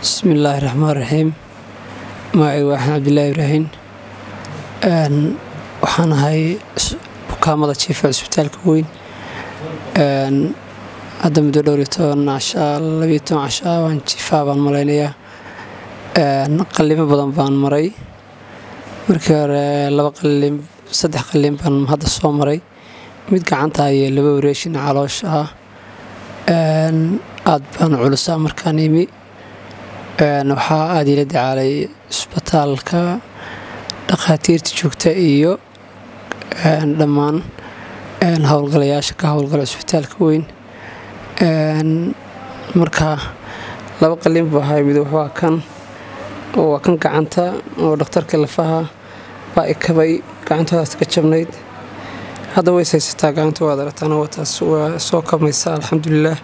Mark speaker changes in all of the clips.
Speaker 1: Bismillaahi raxmaan raxiim. Magacaygu waa Axmed Cabdilaahi Ibraahin. Waxaan ahay bukaamada jiifa cisbitaalka weyn. Hadda muddo dhowr iyo toban cashaa, 12 cashaa baan jiifaa baan malaynayaa. Qalimo badan baan maray. Markii hore laba qalin, saddex qalin baan hadda soo maray, mid gacanta iyo laba wareeshin caloosha ah. Aad baan culusaa markaan imi. Waxaa aada ila dacaalay isbitaalka, dhakhaatiirta joogta iyo dhammaan howlgalayaasha ka howlgala cisbitaalka weyn. Marka laba qalin buu ahay. Mid waa kan oo waa kan gacanta oo dhakhtarka lafaha baa ikabay, gacantoodaas ka jabnayd. Hadda way haysataa gacanta, waad aragtaan, wataas waa soo kabmaysa, alxamdulilaah.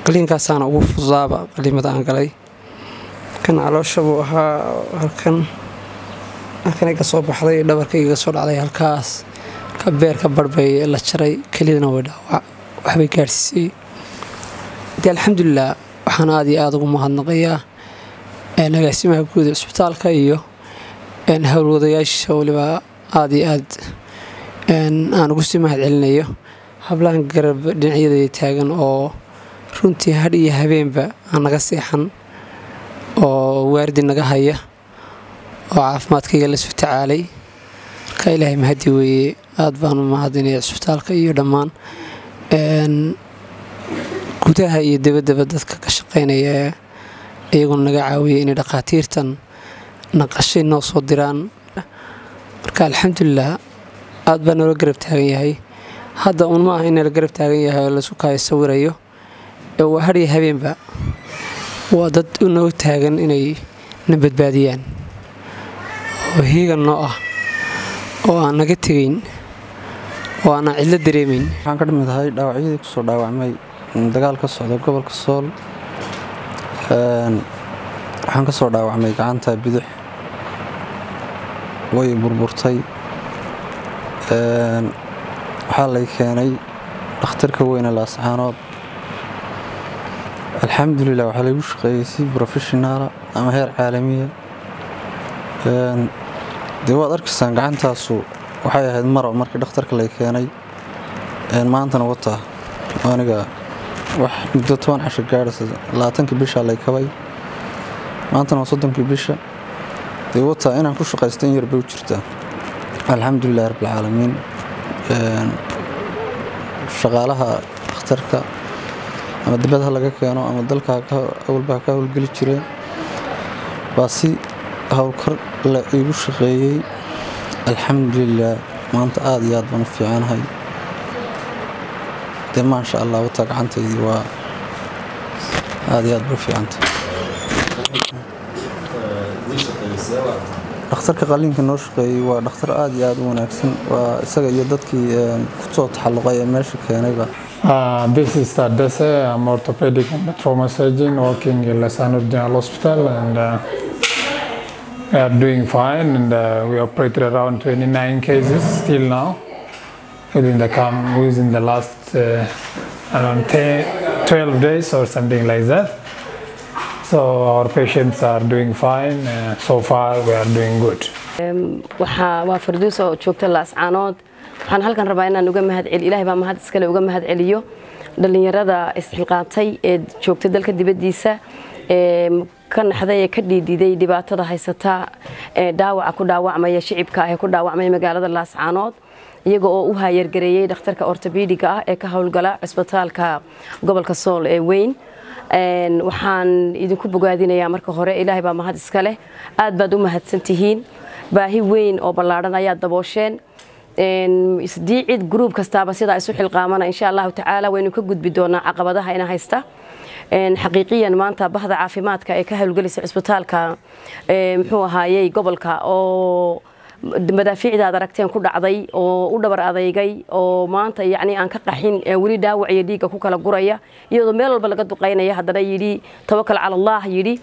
Speaker 1: Qaliinkaasaana ugu fududaaba qaliimada aan galay. Kan caloosha buu ahaa. Halkan ka soo baxday, dhabarkayga soo dhacday halkaas. Marka beerka barbay la jaray, kelidana way dhaawac waxbay gaadhsiisay. Dee alxamdulilah, waxaan aada iyo aada ugu mahadnaqayaa agaasimaha guud ee cisbitaalka iyo howlwadayaasha. Waliba aada iyo aad aan ugu sii mahad celinayo hablahan garab dhinacyada taagan oo runtii hadh iyo habeenba aan naga seexan oo waardi naga haya oo caafimaadkayga la soo tacaalay. Marka Ilaahay mahadi weeye, aada baan u mahadinaya cisbitaalka iyo dhammaan gudaha iyo dabaddaba dadka ka shaqeynaya ee iyaguna naga caawiyay inay dhakhaatiirtan naqashay noo soo diraan. Marka alxamdulilah, aad baa noola garab taagan yahay. Hadda uun ma aha in nala garab taagan yahay oo laisku kaayo sawirayo, ee waa hadhiyo habeenba waa dad u noo taagan inay na badbaadiyaan oo hiigan noo ah oo aan naga tegayn oo aanan cidlo dareemayn.
Speaker 2: Waxaan ka mid ahay dhaawacyadii kusoo dhaawacmay dagaal ka socda gobolka Sool. Waxaan ka soo dhaawacmay gacanta bidix, way burburtay. Waxaa lay keenay dhakhtarka weyne Laascaanood. Alxamdulilah, waxaa laygu shaqeeyey si professional ah ama heer caalamiya. Dee waad arkaysaan, gacantaasu waxay ahayd maro markii dhakhtarka lay keenay. Maantana wataa aniga wax muddo 10 casho gaadhaysa. 20-kii bisha lay kabay, maantana waa 30-kii bisha. Dee wataa, inaan ku shaqaysto in yar bay u jirtaa. Alxamdulilahi rabbilcaalamiin. Shaqaalaha dhakhtarka ama dibadha laga keeno ama dalka awalba ha ka howlgeli jireen baa si howlkar la iigu shaqeeyey. Alxamdulilah, maanta aada iyo aad baan u fiicanahay. Dee maasha Allah, wataa gacantaydii, waa aada iyo aad bay u fiicantay. Dhakhtarka qaliinka noo shaqeeyey waa dhakhtar aada iyo aada u wanaagsan, waa isaga iyo dadkii kusoo taxalluqay ee meesha keenayba.
Speaker 3: This is Tadese. I'm orthopedic and trauma surgeon working in Las Anod General Hospital, and we are doing fine. And we operated around 29 cases still now within the last around 10, 12 days or something like that. So our patients are doing fine. So far, we are doing good.
Speaker 4: Waxaa waa Farduus oo joogta Laascaanood. Waxaan halkan rabaa inaan uga mahad celiyo, Ilaahay baa mahad iskale, uga mahad celiyo dhallinyarada isxilqaantay ee joogta dalka dibaddiisa ee ka naxday ee ka dhiididay dhibaatada haysata ee dhaawaca ku dhaawacmaya shicibka ah ee ku dhaawacmaya magaalada Laascaanood, iyaga oo u hire gareeyey dhakhtarka orthopedic-ga ah ee ka howlgala cisbitaalka gobolka Sool ee weyn. Waxaan idinku bogaadinayaa marka hore, Ilaahay baa mahad iska leh, aad baad u mahadsan tihiin. Baahi weyn oo ballaadhan ayaad daboosheen. Isdii cid group kastaaba sidaa isu xilqaamana, insha Allahu tacaala waynu ka gudbi doonaa caqabadaha ina haysta. Xaqiiqiyan maanta bahda caafimaadka ee ka howlgelaysa cisbitaalka muxuu ahaayey gobolka oo madaafiicda aad aragteen ku dhacday oo u dhabar adeygay oo maanta yacni aan ka qaxin, weli dhaawac iyo dhiigga ku kala guraya iyadoo meel walba laga duqaynaya, haddana yidhi "Tawakal cala Allah" yidhi,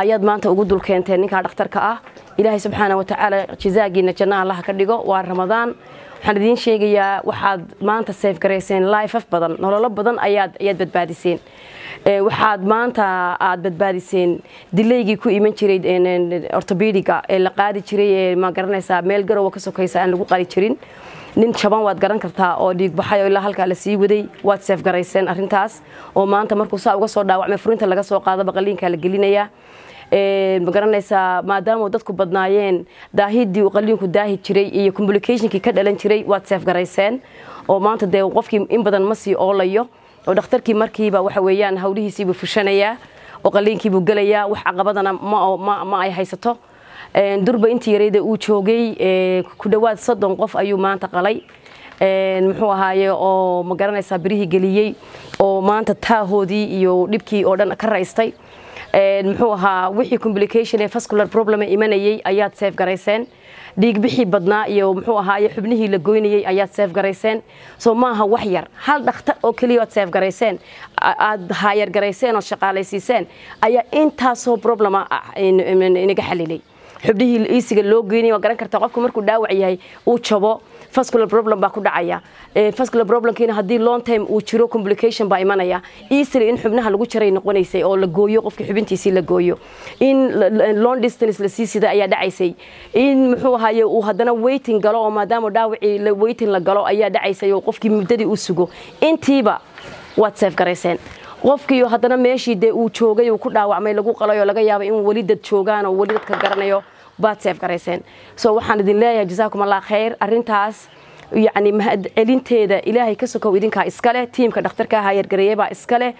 Speaker 4: ayaad maanta ugu dul keenteen ninkaa dhakhtarka ah. Ilaahay subxaana wa tacaala jazaagiina janna Allah ka dhigo. Waa Ramadaan. Waxaan idiin sheegayaa, waxaad maanta save garayseen life badan, nololo badan ayaad badbaadiseen. Waxaad maanta aad badbaadiseen dilaygii ku iman jiray orthopediga ee la qaadi jiray ee, ma garanaysaa, meel Garowa ka sokaysa aan lagu qali jirin. Nin jaban waad garan kartaa oo dhiig baxay oo ilaa halkaa la sii waday. Waad save garayseen arrintaas, oo maanta markuu saa uga soo dhaawacmay, furinta laga soo qaado, qaliinkaa la gelinayaa. Ma garanaysaa, maadaama dadku badnaayeen, daahidii uu qaliinku daahi jiray iyo complicationkii ka dhalan jiray waad save garayseen, oo maanta dee qofkii in badan ma sii oolayo, oo dhakhtarkii markiiba waxa weeyaan hawlihiisiibuu fushanayaa oo qaliinkiibuu gelayaa. Wax caqabadana ma ay haysato. Durba intii yarayda uu joogay, ku dhowaad 30 qof ayuu maanta qalay, muxuu ahaaye, oo ma garanaysaa, birihii geliyey, oo maanta taahoodii iyo dhibkii oo dhan ka raystay. Muxuu ahaa, wixii complication ee vascular problem imanayay ayaad save garayseen. Dhiigbixii badnaa iyo, muxuu ahaaye, xubnihii la goynayay ayaad save garayseen. Soo maaha wax yar. Hal dhakhtar oo keliya aad save garayseen, aad hire garayseen oo shaqaalaysiiseen, ayaa intaasoo problema inaga xalilay. Xubnihii iisiga loo geynay, waa garan kartaa, qofku markuu dhaawac yahay, uu jabo, vascular problem baa ku dhacaya. Vascular problemkiina haddii long time uu jiro, complication baa imanaya. Easily in xubnaha lagu jaray noqonaysay oo la gooyo qofkii, xubintiisii la gooyo, in long distance la sii sida ayaa dhacaysay, in, muxuu ahaye, uu haddana waiting galo, oo maadaama dhaawacii waiting la galo ayaa dhacaysay, oo qofkii muddadii uu sugo. Intiiba waad save garayseen. Qofkii haddana meeshii dee uu joogay uu ku dhaawacmay lagu qalay, oo laga yaabay in weli dad joogaan oo weli dadka garanayo, baad save garayseen. So waxaan idin leeyahay, jazaakum Allah khayr. Arrintaas, yacni, mahad celinteeda Ilaahay ka sokow idinkaa iskale. Tiimka dhakhtarka hire gareeye baa iskale.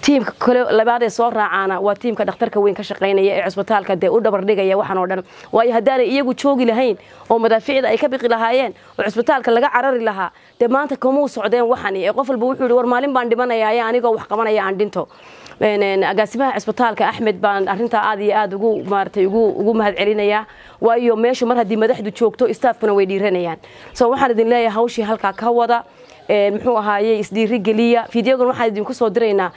Speaker 4: Tiimka kale labaad ee soo raacaana waa tiimka dhakhtarka weyn ka shaqaynaya ee cusbitaalka dee u dhabar dhigaya waxaan oo dhan, waayo haddaanay iyagu joogi lahayn oo madaaficda ay ka biqi lahaayeen oo cusbitaalka laga carari lahaa, dee maanta kamuu socdeen waxani. Ee qof walba wuxuu yidhi, "War maalin baan dhimanayaa ee anigoo wax qabanaya aan dhinto." Agaasimaha cusbitaalka Axmed baan arrintaa aad iyo aad ugu maaratay ugu mahad celinayaa, waayo meeshu mar haddii madaxdu joogto, staffkuna way dhiiranayaan. So waxaan idin leeyahay, hawshii halkaa ka wada, muxuu ahaaye, isdhiiri geliya. Videogan waxaan idinku soo diraynaa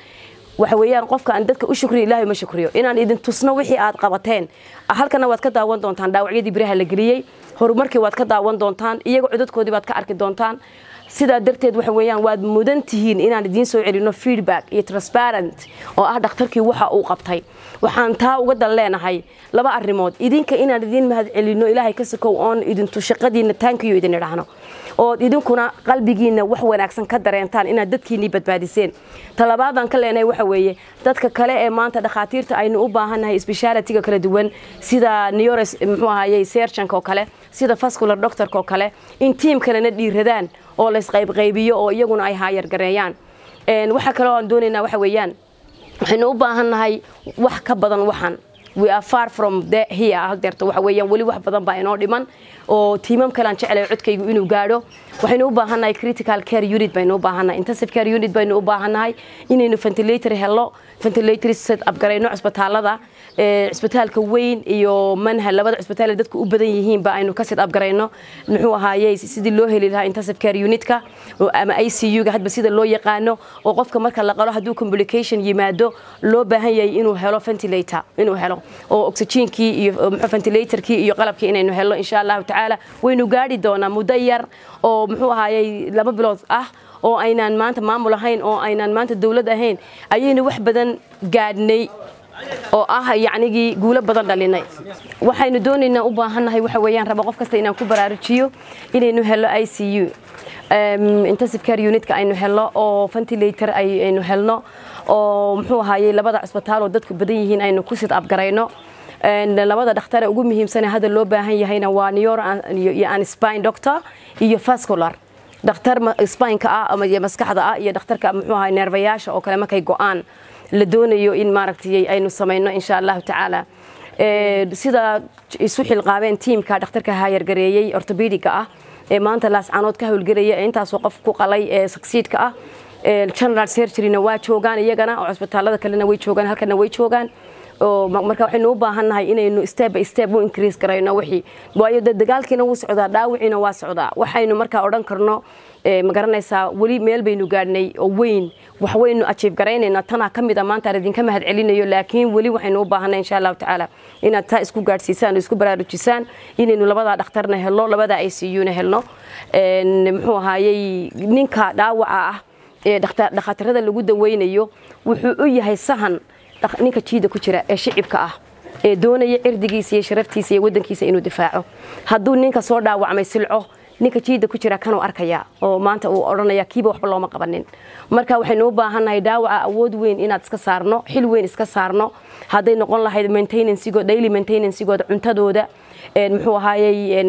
Speaker 4: waxa weeyaan, qofka aan dadka u shukriyo Ilaahay ma shukriyo, inaan idin tusno wixii aad qabateen. Halkana waad ka daawan doontaan dhaawacyadii biraha la geliyey, horumarkii waad ka daawan doontaan, iyaga codadkoodii baad ka arki doontaan. Sidaa darteed waxa weeyaan waad mudan tihiin inaan idiin soo celino feedback iyo transparent oo ah dhakhtarkii waxa uu qabtay. Waxaan taa uga dan leenahay laba arrimood: idinka inaan idiin mahad celino Ilaahay ka sokow, oon idintu shaqadiina taankiyo idin idhaahno, ood idinkuna qalbigiina wax wanaagsan ka dareentaan inaad dadkiinii badbaadiseen. Talabaadaan ka leenahay waxa weeye, dadka kale ee maanta dhakhaatiirta aynu u baahannahay, specialityga kala duwan, sida neuro, muxuu ahaaye, surgeonka oo kale, sida vascular doctorka oo kale, in tiim kalena dhiiradaan oo la isqaybqaybiyo oo iyaguna ay hire gareeyaan. Waxa kale oo aan doonaynaa waxa weeyaan, waxaynu u baahannahay wax ka badan waxan. We are far from the here. Hadeerta waxa weeyaan weli wax badan baa inoo dhiman oo tiimam kale aan jeclahay codkaygu inuu gaadho. Waxaynu u baahannahay critical care unit baynu u baahannahay, intensive care unit baynu u baahannahay, inaynu ventilator hello, ventilator set up garayno cusbitaalada, cusbitaalka weyn iyo Manhal, labada cusbitaal ee dadku u badan yihiin ba aynu ka set up garayno, muxuu ahaayey, sidii loo heli lahaa intensive care unitka ama ICU-ga, hadba sida loo yaqaano, oo qofka marka la qalo hadduu complication yimaado loo baahan yahay inuu helo ventilator, inuu helo oo oxygenkii iyo muxuu ventilatorkii iyo qalabkii inaynu helno. Insha Allahu tacaala waynu gaadhi doonaa muddo yar oo, muxuu ahaayey, 2 bilood ah oo aynaan maanta maamul ahayn oo aynaan maanta dowlad ahayn ayaynu wax badan gaadhnay, oo ah yacnigii guulo badan dhalinay. Waxaynu doonaynaa, u baahannahay waxa weeyaan, raba qof kasta inaan ku baraarujiyo inaynu helo ICU, intensive care unitka aynu helno, oo ventilator aynu helno, oo, muxuu ahaayey, labada cusbitaal oo dadku badan yihiin aynu ku set up garayno. Labada dhakhtar ee ugu muhiimsan ee hadda loo baahan yahayna waa neuro iyo an spine doctor iyo vascular dhakhtar, spine-ka ah ama iyo maskaxda ah, iyo dhakhtarka, muxuu ahaay, neerfayaasha oo kale markay go'aan la doonayo in maaragtay aynu samayno, insha Allahu tacaala. Sida isu xilqaabeen tiimka dhakhtarka hire gareeyey orthopediga ah ee maanta Laascaanood ka howlgelaya ee intaasoo qof ku qalay ee succeedka ah, general surgeryna waa joogaan iyagana, oo cusbitaalada kalena way joogaan, halkana way joogaan. Oo marka waxaynu u baahannahay inaynu step by step u increase garayno wixii, waayo dee dagaalkiina wuu socdaa, dhaawiciina waa socdaa. Waxaynu markaa odhan karno, ma garanaysaa, weli meel baynu gaadhnay oo weyn, wax waynu achieve garaynaynaa. Tanaa ka mid a maanta aan idinka mahad celinayo, laakiin weli waxaynu u baahanay, insha Allahu tacaala, inaad taa isku gaadhsiisaan oo isku baraarujisaan inaynu labadaa dhakhtarna helno, labadaa ICU-na helno. Muxuu ahaayey, ninka dhaawaca ah ee dhakhaatiirada lagu daweynayo wuxuu u yahay sahan ninka jiida ku jira ee shicibka ah ee doonaya cirdigiisa iyo sharaftiisa iyo wadankiisa inuu difaaco. Hadduu ninka soo dhaawacmay silco, ninka jiida ku jira kanuu arkaya oo maanta uu odhanaya kiiba waxba looma qabanin. Marka waxaynu u baahannahay dhaawaca awood weyn inaad iska saarno, xil weyn iska saarno, hadday noqon lahayd maintenancegooda, daily maintenancegooda, cuntadooda, muxuu ahaayey,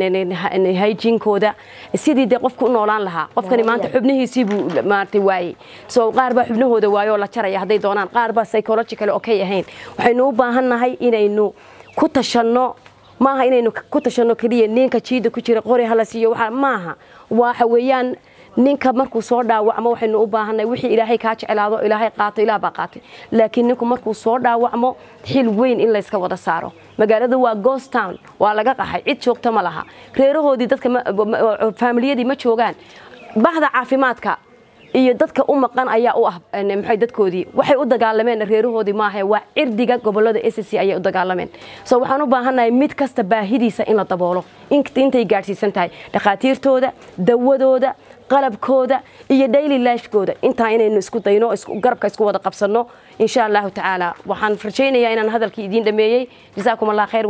Speaker 4: hygiene-kooda, sidii dee qofku u noolaan lahaa. Qofkani maanta xubnihiisii buu maaragtay waayey, so qaar baa xubnahooda waayo oo la jaraya hadday doonaan, qaar baa psychological okay ahayn. Waxaynu u baahannahay inaynu ku tashanno. Maaha inaynu ku tashanno keliya ninka jiida ku jira qori hala siiyo, waxa maaha. Waxa weeyaan, ninka markuu soo dhaawacmo waxaynu u baahanay wixii Ilaahay kaa jeclaado, Ilaahay qaato, Ilaah baa qaatay, laakiin ninku markuu soo dhaawacmo xil weyn in layska wada saaro. Magaalada waa ghost town, waa laga qaxay, cid joogta ma laha, reerahoodii dadka faamiliyadii ma joogaan. Bahda caafimaadka iyo dadka u maqan ayaa u ah maxay dadkoodii waxay u dagaalameen. Reerahoodii maaha, waa cirdiga gobolada SSC ayay u dagaalameen. So waxaan u baahannahay mid kasta baahidiisa in la daboolo intay gaadhsiisan tahay, dhakhaatiirtooda, dawadooda, qalabkooda iyo daily lifekooda, intaa inaynu isku dayno, garabka isku wada qabsanno, insha Allahu tacaala. Waxaan rajaynayaa inaan hadalkii idiin dhameeyey. Jasaakum Allah khayr.